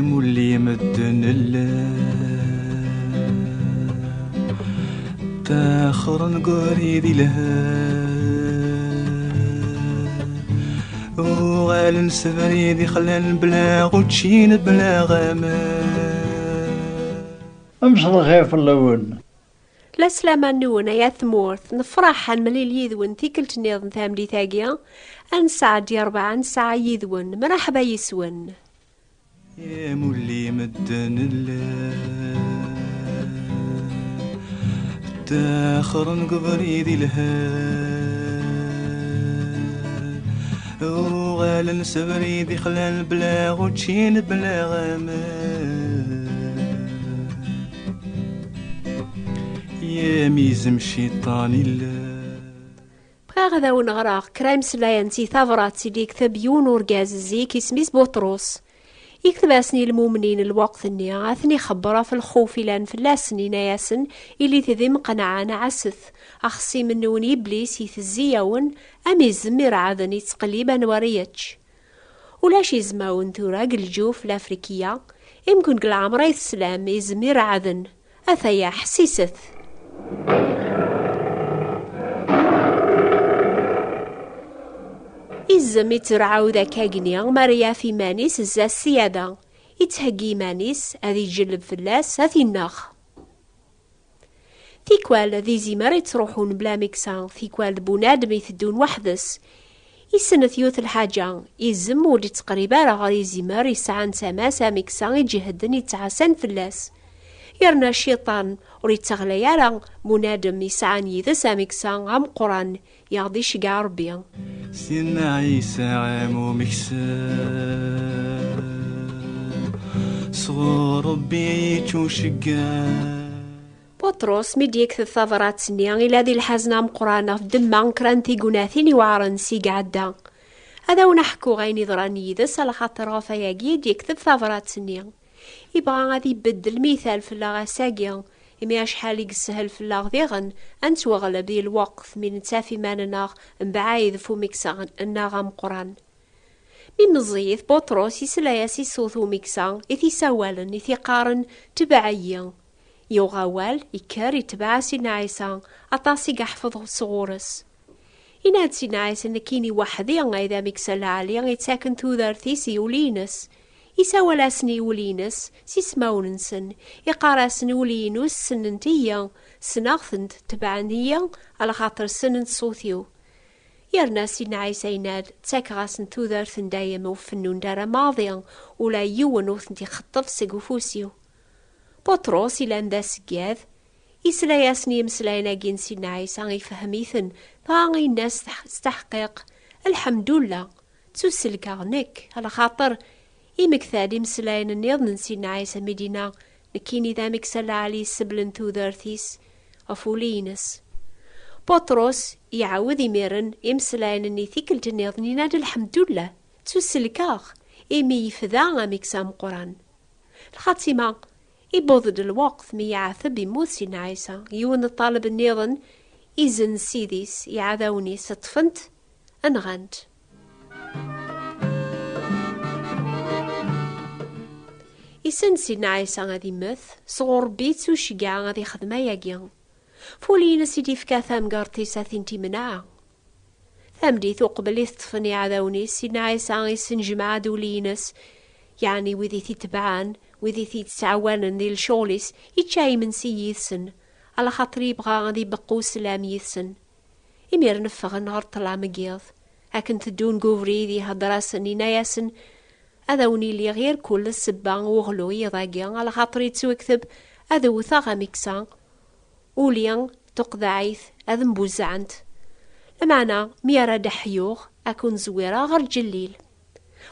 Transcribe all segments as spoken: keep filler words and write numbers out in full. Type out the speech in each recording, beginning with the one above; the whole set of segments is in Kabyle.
Uli medden llan ttaxren deg ubrid ilhan, uɣalen s abrid ixlan bla učči bla aman. Amek lxir fell-awen? La slama-nwen ay at tmurt, nefṛeḥ ad nemlil yid-wen tikkelt nniḍen tameddit-agi, ad nesɛeddi rebɛa n ssaɛa yid-wen, mraḥba yis-wen. Yamulli medden llan ttaxren deg ubrid ilhan, uɣalen s abrid ixlan bla učči bla aman. Yamizem ciṭan illa. Bɣiɣ ad awen-ɣreɣ kra imeslayen si tabrat i d-yekteb yiwen urgaz zik, isem-is Buṭrus. Yekteb-asen i lmumnin n lweqt-nni, ad ten-ixebber ɣef lxuf ilan fell-asen, inna-yasen: Ilit d imqenɛen, ɛasset, axṣim-nwen Iblis itezzi-yawen am izem ireɛden, ittqellib anwa ara yečč. Ulac izmawen tura deg lǧuf Lafrikiya, imken deg leɛmer ay teslam izem ireɛden. Ataya, ḥessiset! Izem itterɛawed akkagni, mi ara yaf iman-is zdat ssiyada, ittheggi iman-is ad iǧelleb fell-as, ad t-ineɣ. Tikwal d izimer ittruḥun bla miksa, tikwal d bunadem iteddun weḥd-s. Issennet yiwet lḥaǧa, izem ur d-ittqerrib ara ɣer izimer yesɛan tama-s amiksa iǧehden ittɛassan fell-as. Yerna cciṭan ur itteɣlay ara bunadem yesɛan yid-s amiksa ameqqran, i aɣ-d-iceggeɛ Ṛebbi. Sidna Ɛisa am umeksa, sɣur Ṛebbi yettuceggeɛ. Buṭrus, mi d-yekteb tabrat-nni, ila di lḥazen ameqqran ɣef ddemma n kra n tignatin iweɛren si iɛedda. Ad awen-ḥkuɣ ayen iḍran yid-s, alaxaṭer ɣef ayagi i d-yekteb tabrat-nni. Ibɣa ad ibeddel lmital fell-aɣ ass-agi, imi acḥal i yeshel fell-aɣ diɣen ad nettwaɣleb di lweqt mi nettaf iman-nneɣ mebɛid f umeksa-nneɣ ameqqran. Mi meẓẓiyit, Buṭrus isla-yas i ṣṣut umeksa i t-isawalen, i t-iqqaren: "Tbeɛ-iyi." Yuɣ awal, ikker, itbeɛ Sidna Ɛisa, aṭas i yeḥfeḍ sɣur-s. Yenna-d Sidna Ɛisa: "Nekkini weḥd-i ay d ameksa lɛali, ittaken tudert-is i wul-ines." Isawal-asen i wul-ines s ismawen-nsen, iqqar-asen: "Ul-inu ssnen-iyi, ssneɣ-tent, tebɛen-iyi, alaxaṭer ssnen ṣṣut-iw." Yerna Sidna Ɛisa yenna-d: "Ttakeɣ-asen tudert n dayem, ur fennun ara maḍi, ula yiwen ur tent-ixeṭṭef seg ufus-iw." Buṭrus, ilan d aseggad, isla-yasen i yimeslayen-agi n Sidna Ɛisa, ifhem-iten, dɣa yenna s teḥ-, s teḥqiq: "Lḥemdullah, ttuselkeɣ nekk, alaxaṭer imekta-d imeslayen nniḍen n Sidna Ɛisa mi d-yenna: 'Nekkini d ameksa lɛali yesseblen tudert-is ɣef wul-ines.'" Buṭrus iɛawed imiren imeslayen-nni tikkelt nniḍen, yenna-d: "Lḥemdullah, ttuselkeɣ, imi yefda ameksa ameqqran." Lxatima, iwweḍ-d lweqt mi yeɛteb, immut Sidna Ɛisa. Yiwen n ṭṭaleb nniḍen izen ssid-is, iɛdawen-is ṭṭfen-t, nɣan-t. Issen Sidna Ɛisa ad immet, sɣur Ṛebbi ittuceggeɛ ad ixdem ayagi. F wul-ines i d-ifka tamgerṭ-is ad t-in-timneɛ. Tameddit uqbel i t-ṭṭfen iɛdawen-is, Sidna Ɛisa isnejmaɛ-d ul-ines, yeɛni wid i t-itebɛen, wid i t-yettɛawanen di lecɣel-is, ičča imensi yid-sen, alaxaṭer yebɣa ad ibeqqu uslam yid-sen. Imiren ffɣen ɣer ṭṭlam n yiḍ. Akken teddun deg ubrid, ihedder-asen, yenna-yasen: "Ad awen-iliɣ irkul d ssebba uɣlu yiḍ-agi, alaxaṭer yettwekteb: 'Ad wteɣ ameksa, uli tuqḍeɛit ad mbuzzɛent.'" Lameɛna, mi ara d-ḥyuɣ, ad kun-zwireɣ ɣer lǧellil.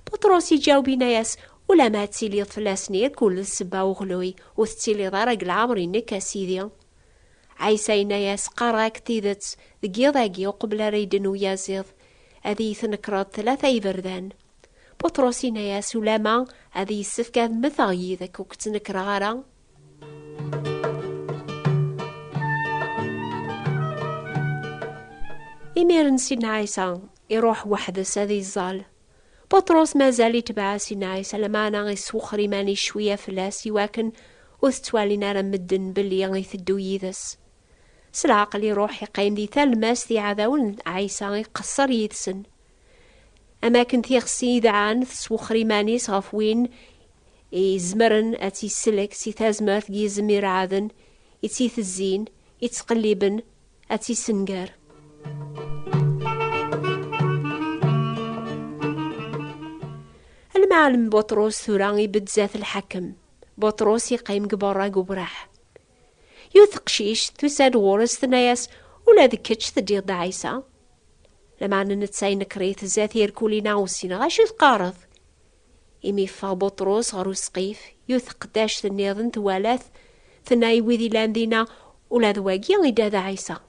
Buṭrus iǧaweb, yenna-yas: "Ulamma ad tiliḍ fell-asen irkul d ssebba uɣluy, ur tettiliḍ ara deg leɛmer-inek, a Sidi." Ɛisa yenna-yas: "Qqareɣ-ak tidet, deg yiḍ-agi, uqbel ara yedden uyaziḍ, ad iyi-tnekreḍ tlata iberdan." Buṭrus yenna-yas: "Ulamma ad yessefk ad mmteɣ yid-k, ur k-ttnekreɣ ara." Imiren Sidna Ɛisa iruḥ weḥd-s ad iẓẓal. Buṭrus mazal itbeɛ Sidna Ɛisa, lameɛna iswexxer iman-is cwiya fell-as, iwakken ur t-ttwalin ara medden belli iteddu yid-s. S leɛqel iruḥ iqqim di talmast iɛdawen n Ɛisa, iqeṣṣer yid-sen. Am akken tixsi idɛan teswexxer iman-is ɣef win izemren ad tt-isellek si tazmert n yizem ireɛden, i tt-itezzin, i ttqelliben, ad tt-issenger. Lmeɛlem Buṭrus tura ibedd zdat lḥakem. Buṭrus iqqim deg berra deg ubraḥ. Yiwet teqcict tusa-d ɣur-s, tenna-yas: "Ula d kečč teddiḍ-d Ɛisa?" Lameɛna netta inekkeṛ-it zdat irkulin-a, ur ssineɣ acu teqqareḍ. Imi yeffeɣ Buṭrus ɣer usqif, yiwet teqdact nniḍen twala-t, tenna i wid illan dinna: "Ula d wagi idda d Ɛisa."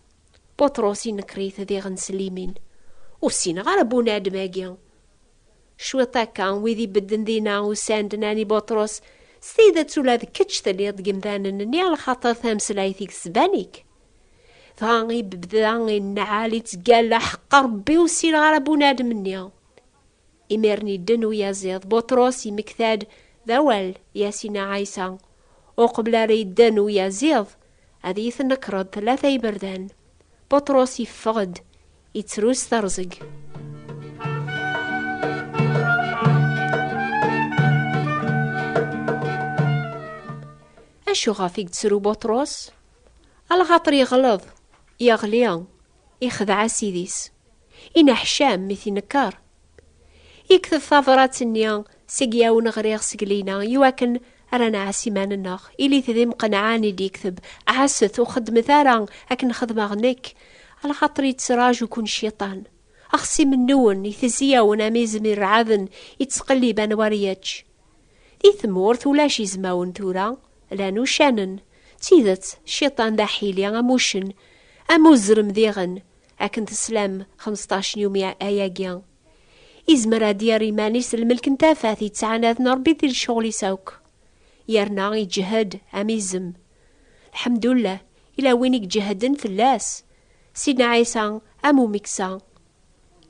Buṭrus inekkeṛ-it diɣen s limin: "Ur ssineɣ ara bunadem-agi." Cwiṭ akka, wid ibedden dinna usan-d, nnan i Buṭrus: "S tidet ula d kečč telliḍ deg imdanen-nni, lxaṭer tameslayt-ik tesban-ik." Dɣa ibda inɛal, ittgalla: "Ḥeqq Ṛebbi, ur ssineɣ ara bunadem-nni." Imiren idden uyaziḍ, Buṭrus imekta-d d awal i as-inna Ɛisa, uqbel ara idden uyaziḍ, ad iyi-tnekreḍ tlata iberdan. Buṭrus iffeɣ-d, ittru s terẓeg. Acu ɣef i yettru Buṭrus? Alaxaṭer yeɣleḍ, yeɣli, ixdeɛ a sidi-s. Ineḥcam mi t-inekkeṛ. Yekteb tabṛat-nni seg yawen ɣriɣ seg lina, iwakken ara nɛass iman-nneɣ. Ilit d imqenɛen i d-yekteb: "Ɛasset, ur xeddmet ara akken xedmeɣ nekk, alaxaṭer yettraǧu-ken cciṭan. Axṣim-nwen itezzi-yawen am izem ireɛɛden, ittqellib anwa ara yečč." Di tmurt ulac izmawen tura, llan uccanen. D tidet, cciṭan d aḥili am uccen, am uzrem diɣen, akken teslam xmesṭac n yumi ayagi. Izmer ad d-yerr iman-is d lmelk n tafat yettɛanaden Ṛebbi di lecɣel-is akk. Yerna iǧhed am izem. Lḥemdullah, ila win i iǧehden fell-as. Sidna Ɛisa am umeksa.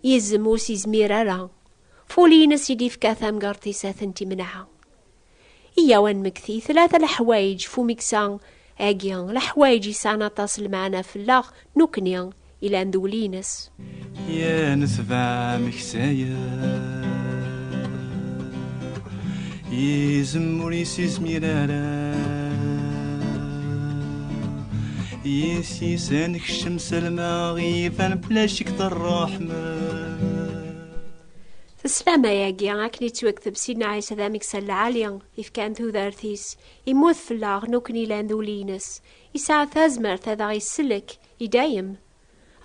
Izem ur s-izmir ara. F ul-ines i d-ifka tamgerṭ-is ad tent-imneɛ. Iyyaw ad nmekti tlata leḥwayeǧ f umeksa-agi, leḥwayeǧ yesɛan aṭas n lmeɛna fell-aɣ nukni ilan d ul-ines. Ya netbeɛ ameksa-ya, izem ur yessizmir ara. Yes-is ad nekcem s lmeɣ, iban fell-ac i yeṭṭerruḥ. Teslam ayagi akken yettwakteb Sidna Ɛisa d ameksa lɛali, ifkan tudert-is, immut fell-aɣ nukni ilan d ul-ines, yesɛa tazmert ad aɣ-isellek i dayem.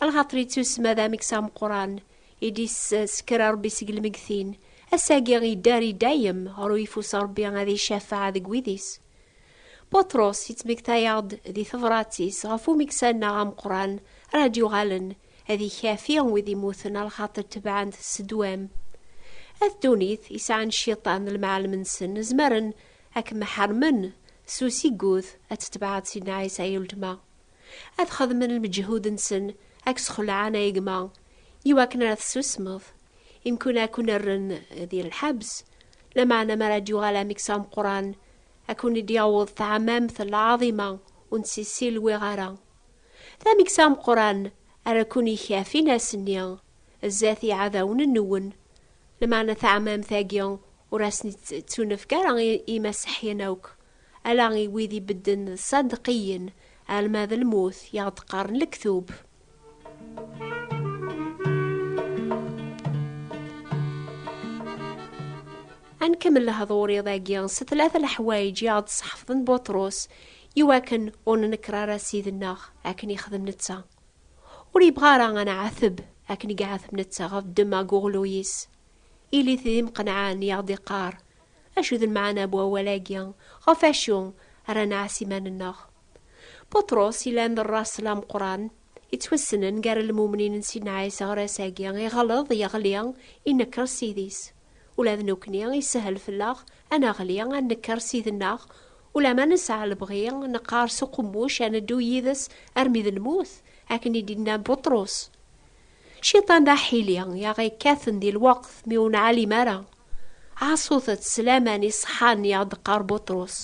Lxaṭer yettusemma d ameksa ameqqran, i d-issesker Ṛebbi seg lmegtin, ass-agi idder i dayem ɣer uyeffus Ṛebbi ad icafeɛ deg wid-is. Buṭrus yettmektay-aɣ-d di tebrat-is ɣef umeksa-nneɣ ameqqran ara d-yuɣalen ad ikafi wid immuten, alaxaṭer tebɛen-t s ddwam. At ddunit yesɛan cciṭan d lemɛalem-nsen, zemren ad kem-ḥermen s usiggut ad tetbeɛeḍ Sidna Ɛisa i weltma. Ad xedmen lmeǧhud-nsen, ad k-sxelɛen ay gma, iwakken ara tessusmeḍ. Imkun ad ken-rren di lḥebs, lameɛna mi ara d-yuɣal ameksa ameqqran, ad ken-id-yaweḍ taɛmamt n lɛaḍima ur nettsilwiɣ ara. D ameksa ameqqran ara ken-ikafin ass-nni zdat iɛdawen-nwen, lameɛna taɛmamt-agi ur asen-ittunefk ara i imaseḥyen akk, ala i wid ibedden d ṣaddeqiyen, alma d lmut i aɣ-d-qqaren lektub. Ad nkemmel lehdur iḍ-agi s tlata leḥwayeǧ i aɣ-d-sseḥfḍen Buṭrus, iwakken ur nenker ara Ssid-nneɣ akken ixdem netta. Ur yebɣi ara ad nɛateb akken i iɛateb netta ɣef ddemma n uɣelluy-is. Ilit d imqenɛen i aɣ-d-iqqar: "Acu d lmeɛna n wawal-agi? Ɣef acu ara nɛass iman-nneɣ?" Buṭrus, ilan d rraṣel ameqqran, yettwassnen gar lmumnin n Sidna Ɛisa ɣer ass-agi, iɣleḍ, yeɣli, inekker Ssid-is. Ula d nekkni, ishel fell-aɣ ad neɣli, ad nekker Ssid-nneɣ, ulamma nesɛa lebɣi, neqqar s uqemmuc, ad neddu yid-s armi d lmut, akken i d-yenna Buṭrus. Cciṭan d aḥili i aɣ-yekkaten di lweqt mi ur nɛalim ara. Ɛaṣut-t s laman iṣeḥḥan i aɣ-d-qqar Buṭrus.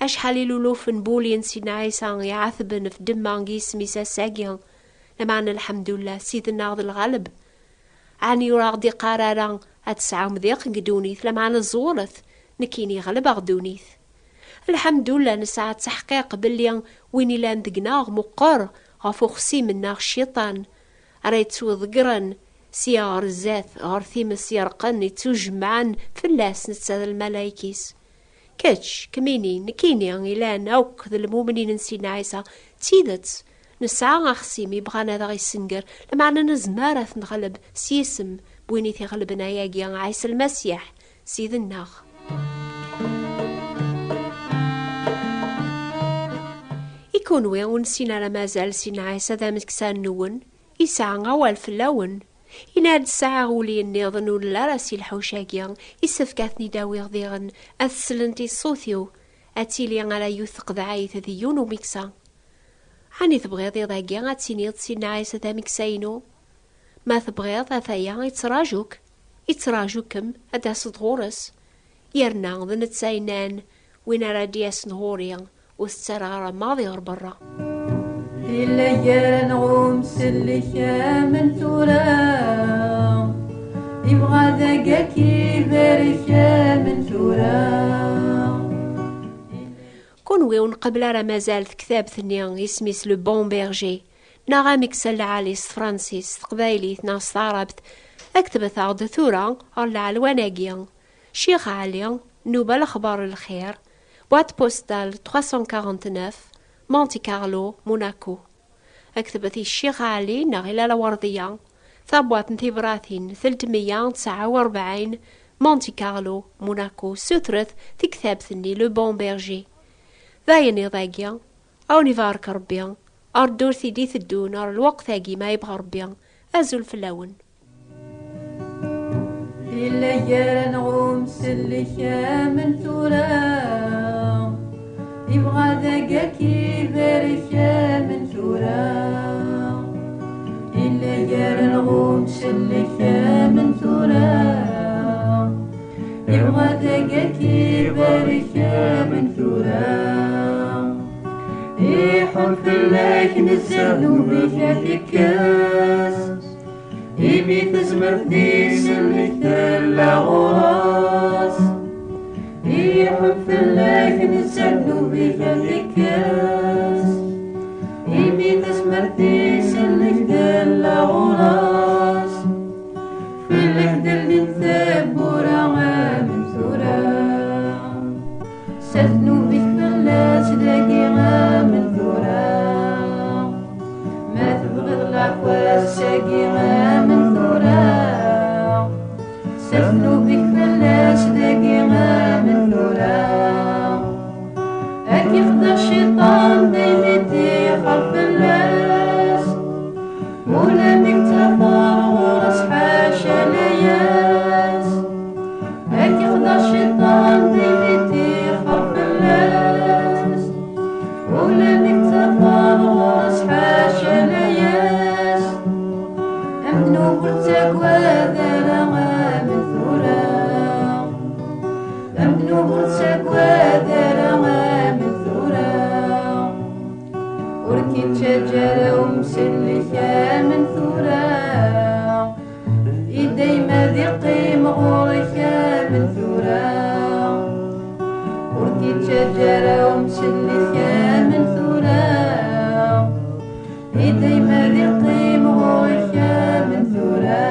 Acḥal ilulufen n wulin Sidna Ɛisa iɛatben ɣef ddemma n yisem-is ass-agi, lameɛna lḥemdullah, Ssid-nneɣ d lɣaleb. Ɛni ur aɣ-d-iqqar ara ad tesɛum diq deg ddunit, lameɛna ẓewret, nekkini ɣelbeɣ ddunit? Lḥemdullah, nesɛa ttaḥqiq belli win ilan deg-neɣ meqqer ɣef uxsim-nneɣ cciṭan, ara yettweḍeggren sya ɣer zdat, ɣer times yerqen, yettujemɛen fell-as netta d lmalayek-is. Kečč, kemmini, nekkini, ilan akk d lmumnin n Sidna Ɛisa, d tidet, nesɛa axsim yebɣan ad aɣ-issenger, lameɛna nezmer ad t-nɣelb s yisem n win i t-iɣelben ayagi, Ɛisa Lmasiḥ, Ssid-nneɣ. I kunwi ur nessin ara mazal Sidna Ɛisa d ameksa-nwen, isɛa awal fell-awen. Yenna-d sɛiɣ uli nniḍen ur nelli ara si lḥuc-agi, isefk ad ten-id-awiɣ diɣen, ad slent i ṣṣut-iw, ad tili ala yiwet tqeḍɛit d yiwen umeksa. Ɛni tebɣiḍ iḍ-agi ad tiniḍ Sidna Ɛisa d ameksa-inu? Ma tebɣiḍ, ataya, ittraǧu-k, ittraǧu-kem ad d-taseḍ ɣur-s. Yerna d netta yennan, win ara d-yasen ɣur-i, ur t-ttarraɣ ara maḍi ɣer berra. Yella gar-aneɣ umsellek am tura, yebɣa dagi ad k-ibarek am tura. Kunwi ur nqebbel ara mazal tektabt-nni isem-is Le Bon Berger, neɣ ameksa lɛali s tefransist, s teqbaylit neɣ s taɛrabt, ktbet-aɣ-d tura ɣer lɛelwan-agi. Ccix Ɛli, Nnuba Lexbar n Lxir, boîte postale trois cent quarante-neuf, Monte Carlo, Monaco. Ktbet i Ccix Ɛli neɣ i Lalla Werdiya, tabwaṭ n tibratin teltmeyya tesɛa u rebɛin, Monte Carlo, Monaco, sutret tektabt-nni Le Bon Berger. D ayen iḍ-agi, a wen-ibarek Rebbi, ar ddurt i d-iteddun, ar lweqt-agi ma yebɣa Rebbi, azul fell-awen. Yella gar-aneɣ umsellek am tura, yebɣa dagi ad k-ibarek am tura. Yella gar-aneɣ umsellek am tura, yebɣa dagi ad k-ibarek am tura. Iḥun fell-ak nezzeh ddnub-ik ad t-ikkes. Imi tezmert di isem-ik tella ɣur-s, iḥun fell-ak nezzeh ddnub-ik ad t-ikkes. Imi tezmert di isem-ik tella ɣur-s, fell-ak d-llint tewwura am tura. Sers ddnub-ik fell-as dagi am tura. Ma tebɣiḍ leɛfu ass-agi am tura, sers ddnub-ik fell-as dagi am tura. Ad k-ixdeɛ cciṭan daymi ṭixer fell-as. Ula mi k-ttafeɣ ɣur-s ḥaca layas. Ad k-ixdeɛ cciṭan daymi ṭixer fell-as. Ula mi ttafeɣ ɣur-s ḥaca layas. Amnub ur ttagad ara am tura. Amnub ur ttagad ara am tura. Ur k-ittaǧǧa ara umsellek am tura. I dayma ad iqqim ɣur-k am tura. Ur k-ittaǧǧa ara umsellek am tura. I dayma ad iqqim ɣur-k am tura.